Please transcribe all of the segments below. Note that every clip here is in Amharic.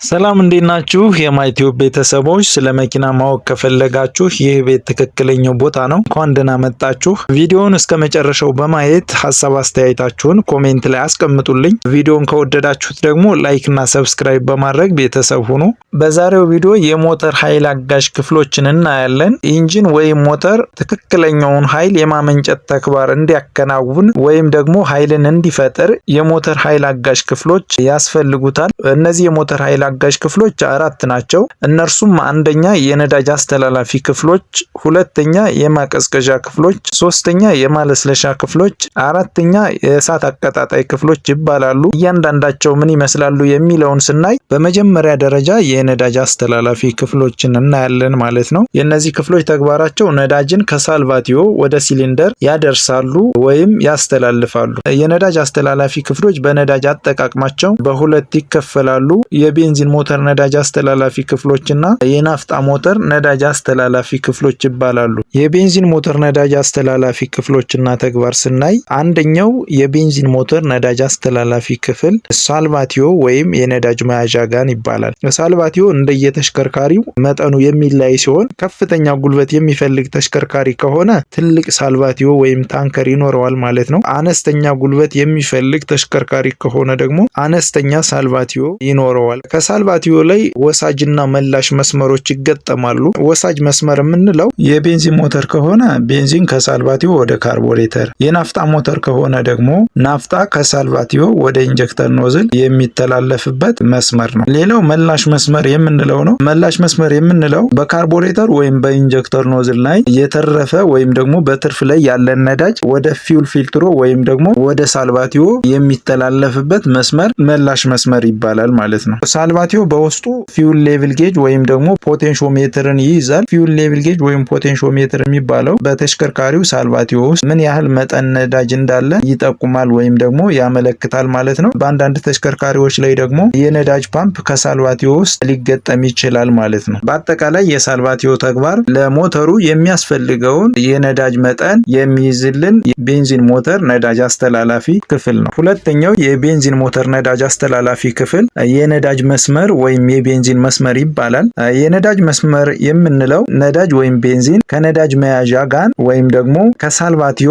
ሰላም፣ እንዴት ናችሁ? የማይቲዩብ ቤተሰቦች፣ ስለ መኪና ማወቅ ከፈለጋችሁ ይህ ቤት ትክክለኛው ቦታ ነው። እንኳን ደህና መጣችሁ። ቪዲዮውን እስከ መጨረሻው በማየት ሀሳብ አስተያየታችሁን comment ላይ አስቀምጡልኝ። ቪዲዮውን ከወደዳችሁት ደግሞ like እና subscribe በማድረግ ቤተሰብ ሁኑ። በዛሬው ቪዲዮ የሞተር ኃይል አጋዥ ክፍሎችን እናያለን። Engine ወይም ሞተር ትክክለኛውን ኃይል የማመንጨት ተግባር እንዲያከናውን ወይም ደግሞ ኃይልን እንዲፈጥር የሞተር ኃይል አጋዥ ክፍሎች ያስፈልጉታል። እነዚህ የሞተር ኃይል አጋዥ ክፍሎች አራት ናቸው። እነርሱም አንደኛ የነዳጅ አስተላላፊ ክፍሎች፣ ሁለተኛ የማቀዝቀዣ ክፍሎች፣ ሶስተኛ የማለስለሻ ክፍሎች፣ አራተኛ የእሳት አቀጣጣይ ክፍሎች ይባላሉ። እያንዳንዳቸው ምን ይመስላሉ የሚለውን ስናይ በመጀመሪያ ደረጃ የነዳጅ አስተላላፊ ክፍሎችን እናያለን ማለት ነው። የእነዚህ ክፍሎች ተግባራቸው ነዳጅን ከሳልቫቲዮ ወደ ሲሊንደር ያደርሳሉ ወይም ያስተላልፋሉ። የነዳጅ አስተላላፊ ክፍሎች በነዳጅ አጠቃቅማቸው በሁለት ይከፈላሉ። የቤንዚን ሞተር ነዳጅ አስተላላፊ ክፍሎች እና የናፍጣ ሞተር ነዳጅ አስተላላፊ ክፍሎች ይባላሉ። የቤንዚን ሞተር ነዳጅ አስተላላፊ ክፍሎችና ተግባር ስናይ አንደኛው የቤንዚን ሞተር ነዳጅ አስተላላፊ ክፍል ሳልቫቲዮ ወይም የነዳጅ መያዣ ጋን ይባላል። ሳልቫቲዮ እንደየተሽከርካሪው መጠኑ የሚለያይ ሲሆን ከፍተኛ ጉልበት የሚፈልግ ተሽከርካሪ ከሆነ ትልቅ ሳልቫቲዮ ወይም ታንከር ይኖረዋል ማለት ነው። አነስተኛ ጉልበት የሚፈልግ ተሽከርካሪ ከሆነ ደግሞ አነስተኛ ሳልቫቲዮ ይኖረዋል። ከሳልቫቲዮ ላይ ወሳጅና መላሽ መስመሮች ይገጠማሉ። ወሳጅ መስመር የምንለው የቤንዚን ሞተር ከሆነ ቤንዚን ከሳልቫቲዮ ወደ ካርቦሬተር፣ የናፍጣ ሞተር ከሆነ ደግሞ ናፍጣ ከሳልቫቲዮ ወደ injector nozzle የሚተላለፍበት መስመር ነው። ሌላው መላሽ መስመር የምንለው ነው። መላሽ መስመር የምንለው በካርቦሬተር ወይም በ injector nozzle ላይ የተረፈ ወይም ደግሞ በትርፍ ላይ ያለን ነዳጅ ወደ fuel ፊልትሮ ወይም ደግሞ ወደ ሳልቫቲዮ የሚተላለፍበት መስመር መላሽ መስመር ይባላል ማለት ነው። ሳልቫቲዮ በውስጡ fuel level gauge ወይም ደግሞ potentiometer ን ይይዛል። Fuel level gauge ወይም potentiometer የሚባለው በተሽከርካሪው ሳልቫቲዮ ውስጥ ምን ያህል መጠን ነዳጅ እንዳለ ይጠቁማል ወይም ደግሞ ያመለክታል ማለት ነው። በአንዳንድ ተሽከርካሪዎች ላይ ደግሞ የነዳጅ ፓምፕ ከሳልቫቲዮ ውስጥ ሊገጠም ይችላል ማለት ነው። በአጠቃላይ የሳልቫቲዮ ተግባር ለሞተሩ የሚያስፈልገውን የነዳጅ መጠን የሚይዝልን ቤንዚን ሞተር ነዳጅ አስተላላፊ ክፍል ነው። ሁለተኛው የቤንዚን ሞተር ነዳጅ አስተላላፊ ክፍል የነዳጅ መስመር ወይም የቤንዚን መስመር ይባላል። የነዳጅ መስመር የምንለው ነዳጅ ወይም ቤንዚን ከነዳጅ መያዣ ጋን ወይም ደግሞ ከሳልቫቲዮ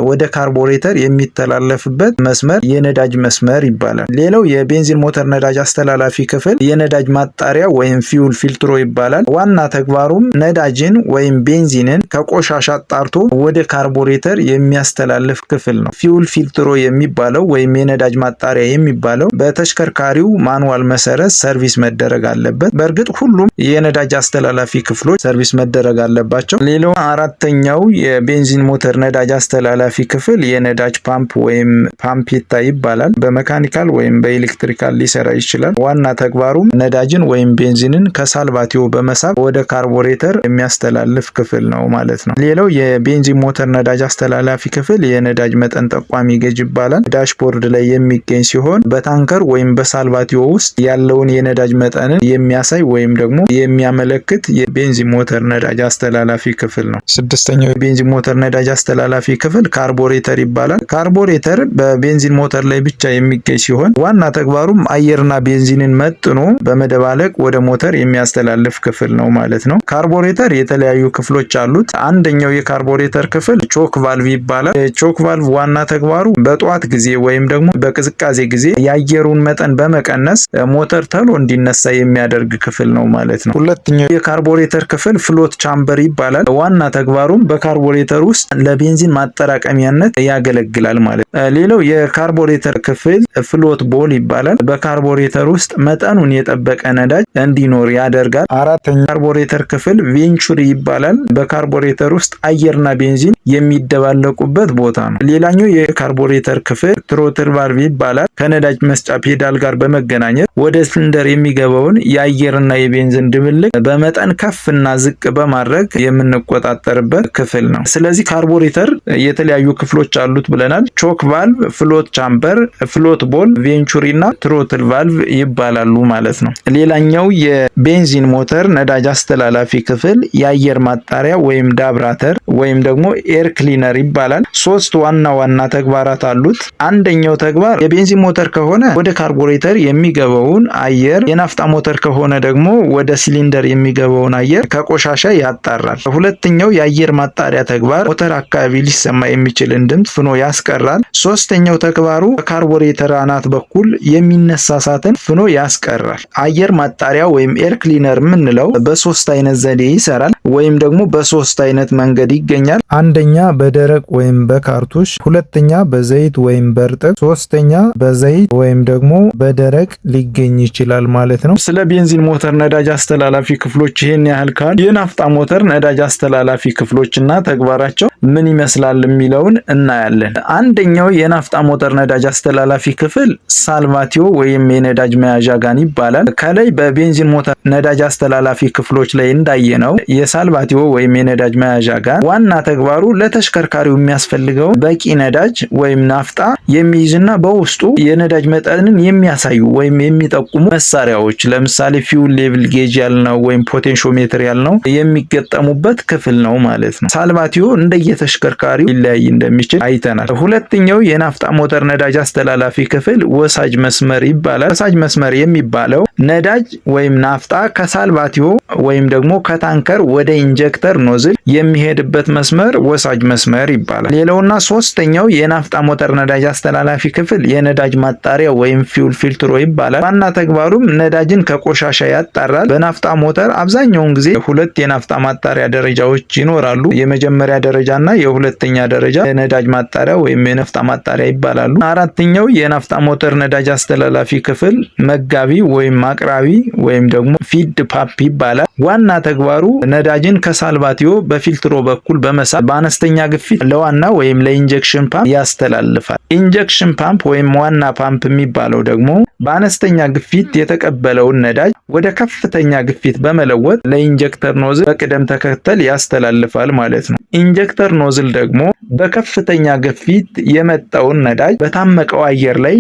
ወደ ካርቦሬተር የሚተላለፍበት መስመር የነዳጅ መስመር ይባላል። ሌላው የቤንዚን ሞተር ነዳጅ አስተላላፊ ክፍል የነዳጅ ማጣሪያ ወይም fuel ፊልትሮ ይባላል። ዋና ተግባሩም ነዳጅን ወይም ቤንዚንን ከቆሻሻ አጣርቶ ወደ ካርቦሬተር የሚያስተላልፍ ክፍል ነው። Fuel ፊልትሮ የሚባለው ወይም የነዳጅ ማጣሪያ የሚባለው በተሽከርካሪው manual መሰረት service መደረግ አለበት። በእርግጥ ሁሉም የነዳጅ አስተላላፊ ክፍሎች service መደረግ አለባቸው። ሌላው አራተኛው የቤንዚን ሞተር ነዳጅ አስተላላፊ ክፍል የነዳጅ ፓምፕ ወይም ፓምፔታ ይባላል። በ mechanical ወይም በ electrical ሊሰራ ይችላል። ዋና ተግባሩም ነዳጅን ወይም ቤንዚንን ከሳልቫቲዮ በመሳብ ወደ ካርቦሬተር የሚያስተላልፍ ክፍል ነው ማለት ነው። ሌላው የቤንዚን ሞተር ነዳጅ አስተላላፊ ክፍል የነዳጅ መጠን ጠቋሚ gauge ይባላል። Dashboard ላይ የሚገኝ ሲሆን በታንከር ወይም በሳልቫቲዮ ውስጥ ያለውን የነዳጅ መጠንን የሚያሳይ ወይም ደግሞ የሚያመለክት የቤንዚን ሞተር ነዳጅ አስተላላፊ ክፍል ነው። ስድስተኛው የቤንዚን ሞተር ነዳጅ አስተላላፊ ክፍል ካርቦሬተር ይባላል። ካርቦሬተር በቤንዚን ሞተር ላይ ብቻ የሚገኝ ሲሆን ዋና ተግባሩም አየርና ቤንዚንን መጥኖ በመደባለቅ ወደ ሞተር የሚያስተላልፍ ክፍል ነው ማለት ነው። ካርቦሬተር የተለያዩ ክፍሎች አሉት። አንደኛው የካርቦሬተር ክፍል choke valve ይባላል። የ choke valve ዋና ተግባሩ በጠዋት ጊዜ ወይም ደግሞ በቅዝቃዜ ጊዜ የአየሩን መጠን በመቀነስ ሞተር ተሎ እንዲነሳ የሚያደርግ ክፍል ነው ማለት ነው። ሁለተኛው የካርቦሬተር ክፍል float chamber ይባላል። ዋና ተግባሩም በካርቦሬተር ውስጥ ለቤንዚን ማጠራቀሚያነት ያገለግላል ማለት ነው። ሌላው የካርቦሬተር ክፍል float bowl ይባላል። በካርቦሬተር ውስጥ መጠኑን የጠበቀ ነዳጅ እንዲኖር ያደርጋል። አራተኛ ካርቦሬተር ክፍል venturi ይባላል። በካርቦሬተር ውስጥ አየርና ቤንዚን የሚደባለቁበት ቦታ ነው። ሌላኛው የካርቦሬተር ክፍል throttle valve ይባላል። ከነዳጅ መስጫ ፔዳል ጋር በመገናኘት ወደ ሲሊንደር የሚገባውን የአየርና የቤንዚን ድብልቅ በመጠን ከፍና ዝቅ በማድረግ የምንቆጣጠርበት ክፍል ነው። ስለዚህ ካርቦሬተር የተለያዩ ክፍሎች አሉት ብለናል። Choke valve፣ float chamber፣ float bowl፣ venturi እና throttle valve ይባላሉ ማለት ነው። ሌላኛው የቤንዚን ሞተር ነዳጅ አስተላላፊ ክፍል የአየር ማጣሪያ ወይም ዳብራተር ወይም ደግሞ air cleaner ይባላል። ሶስት ዋና ዋና ተግባራት አሉት። አንደኛው ተግባር የቤንዚን ሞተር ከሆነ ወደ ካርቡሬተር የሚገባውን አየር፣ የናፍጣ ሞተር ከሆነ ደግሞ ወደ ሲሊንደር የሚገባውን አየር ከቆሻሻ ያጣራል። ሁለተኛው የአየር ማጣሪያ ተግባር ሞተር አካባቢ ሊሰማ የሚችልን ድምፅ አፍኖ ያስቀራል። ሶስተኛው ተግባሩ በካርቡሬተር አናት በኩል የሚነሳ እሳትን አፍኖ ያስቀራል። አየር ማጣሪያ ወይም air cleaner የምንለው በሶስት አይነት ዘዴ ይሰራል ወይም ደግሞ በሶስት አይነት መንገድ ይገኛል። አንደኛ በደረቅ ወይም በካርቱሽ፣ ሁለተኛ በዘይት ወይም በእርጥብ፣ ሶስተኛ በዘይት ወይም ደግሞ በደረቅ ሊገኝ ይችላል ማለት ነው። ስለ ቤንዚን ሞተር ነዳጅ አስተላላፊ ክፍሎች ይህን ያህል ካልን የናፍጣ ሞተር ነዳጅ አስተላላፊ ክፍሎች እና ተግባራቸው ምን ይመስላል የሚለውን እናያለን። አንደኛው የናፍጣ ሞተር ነዳጅ አስተላላፊ ክፍል ሳልቫቲዮ ወይም የነዳጅ መያዣ ጋን ይባላል። ከላይ በቤንዚን ሞተር ነዳጅ አስተላላፊ ክፍሎች ላይ እንዳየነው የሳልቫቲዮ ወይም የነዳጅ መያዣ ጋን ዋና ተግባሩ ለተሽከርካሪው የሚያስፈልገው በቂ ነዳጅ ወይም ናፍጣ የሚይዝና በውስጡ የነዳጅ መጠንን የሚያሳዩ ወይም የሚጠቁሙ መሳሪያዎች ለምሳሌ fuel level gauge ያልነው ወይም potentiometer ያልነው የሚገጠሙበት ክፍል ነው ማለት ነው። ሳልቫቲዮ እንደየተሽከርካሪው ሊለያይ እንደሚችል አይተናል። ሁለተኛው የናፍጣ ሞተር ነዳጅ አስተላላፊ ክፍል ወሳጅ መስመር ይባላል። ወሳጅ መስመር የሚባለው ነዳጅ ወይም ናፍጣ ከሳልቫቲዮ ወይም ደግሞ ከታንከር ወደ injector nozzle የሚሄድበት መስመር ወሳጅ መስመር ይባላል። ሌላውና ሶስተኛው የናፍጣ ሞተር ነዳጅ አስተላላፊ ክፍል የነዳጅ ማጣሪያ ወይም fuel ፊልትሮ ይባላል። ዋና ተግባሩም ነዳጅን ከቆሻሻ ያጣራል። በናፍጣ ሞተር አብዛኛውን ጊዜ ሁለት የናፍጣ ማጣሪያ ደረጃዎች ይኖራሉ። የመጀመሪያ ደረጃና የሁለተኛ ደረጃ የነዳጅ ማጣሪያ ወይም የናፍጣ ማጣሪያ ይባላሉ። አራተኛው የናፍጣ ሞተር ነዳጅ አስተላላፊ ክፍል መጋቢ ወይም አቅራቢ ወይም ደግሞ feed pump ይባላል። ዋና ተግባሩ ነዳጅን ከሳልቫቲዮ በፊልትሮ በኩል በመሳብ በአነስተኛ ግፊት ለዋና ወይም ለ injection pump ያስተላልፋል። Injection pump ወይም ዋና ፓምፕ የሚባለው ደግሞ በአነስተኛ ግፊት የተቀበለውን ነዳጅ ወደ ከፍተኛ ግፊት በመለወጥ ለ injector nozzle በቅደም ተከተል ያስተላልፋል ማለት ነው። Injector nozzle ደግሞ በከፍተኛ ግፊት የመጣውን ነዳጅ በታመቀው አየር ላይ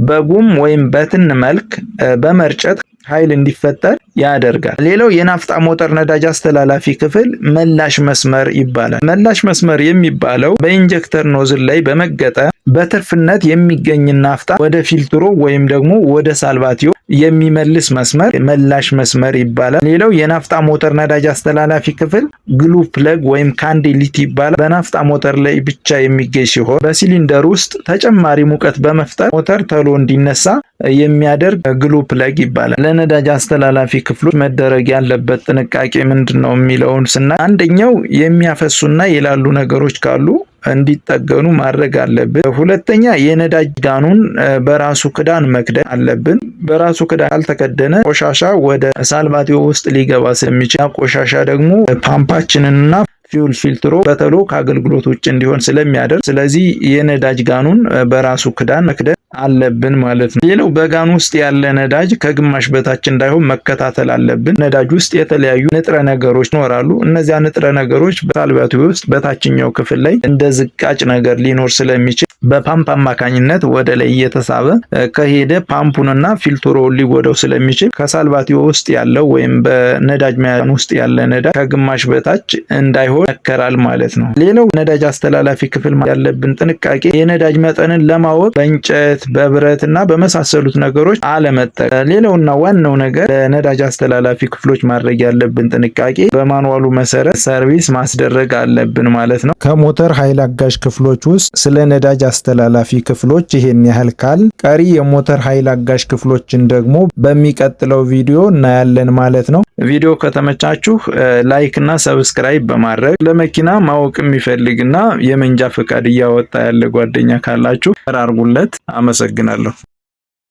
በጉም ወይም በትን መልክ በመርጨት ኃይል እንዲፈጠር ያደርጋል። ሌላው የናፍጣ ሞተር ነዳጅ አስተላላፊ ክፍል መላሽ መስመር ይባላል። መላሽ መስመር የሚባለው በ injector nozzle ላይ በመገጠም በትርፍነት የሚገኝ ናፍጣ ወደ ፊልትሮ ወይም ደግሞ ወደ ሳልቫቲዮ የሚመልስ መስመር መላሽ መስመር ይባላል። ሌላው የናፍጣ ሞተር ነዳጅ አስተላላፊ ክፍል glow plug ወይም ካንዴሊት ይባላል። በናፍጣ ሞተር ላይ ብቻ የሚገኝ ሲሆን በሲሊንደር ውስጥ ተጨማሪ ሙቀት በመፍጠር ሞተር ቶሎ እንዲነሳ የሚያደርግ glow plug ይባላል። ለነዳጅ አስተላላፊ ክፍሎች መደረግ ያለበት ጥንቃቄ ምንድን ነው የሚለውን ስናይ አንደኛው የሚያፈሱና የላሉ ነገሮች ካሉ እንዲጠገኑ ማድረግ አለብን። ሁለተኛ የነዳጅ ጋኑን በራሱ ክዳን መክደን አለብን። በራሱ ክዳን ካልተከደነ ቆሻሻ ወደ ሳልቫቲዮ ውስጥ ሊገባ ስለሚችል ቆሻሻ ደግሞ ፓምፓችንንና fuel ፊልትሮ በቶሎ ከአገልግሎት ውጭ እንዲሆን ስለሚያደርግ፣ ስለዚህ የነዳጅ ጋኑን በራሱ ክዳን መክደን አለብን ማለት ነው። ሌላው በጋን ውስጥ ያለ ነዳጅ ከግማሽ በታች እንዳይሆን መከታተል አለብን። ነዳጅ ውስጥ የተለያዩ ንጥረ ነገሮች ይኖራሉ። እነዚያ ንጥረ ነገሮች በሳልቫቲዮ ውስጥ በታችኛው ክፍል ላይ እንደ ዝቃጭ ነገር ሊኖር ስለሚችል በፓምፕ አማካኝነት ወደ ላይ እየተሳበ ከሄደ ፓምፑንና ፊልትሮውን ሊጎዳው ስለሚችል ከሳልቫቲዮ ውስጥ ያለው ወይም በነዳጅ መያዣ ውስጥ ያለ ነዳጅ ከግማሽ በታች እንዳይሆን ይመከራል ማለት ነው። ሌላው ነዳጅ አስተላላፊ ክፍል ያለብን ጥንቃቄ የነዳጅ መጠንን ለማወቅ በእንጨት፣ በብረት እና በመሳሰሉት ነገሮች አለመጠቀም። ሌላውና ዋናው ነገር ለነዳጅ አስተላላፊ ክፍሎች ማድረግ ያለብን ጥንቃቄ በማንዋሉ መሰረት ሰርቪስ ማስደረግ አለብን ማለት ነው። ከሞተር ኃይል አጋዥ ክፍሎች ውስጥ ስለ ነዳጅ አስተላላፊ ክፍሎች ይሄን ያህል ካልን ቀሪ የሞተር ኃይል አጋዥ ክፍሎችን ደግሞ በሚቀጥለው ቪዲዮ እናያለን ማለት ነው። ቪዲዮ ከተመቻችሁ like እና subscribe በማድረግ ለመኪና ማወቅ የሚፈልግና የመንጃ ፈቃድ እያወጣ ያለ ጓደኛ ካላችሁ አርጉለት። አመሰግናለሁ።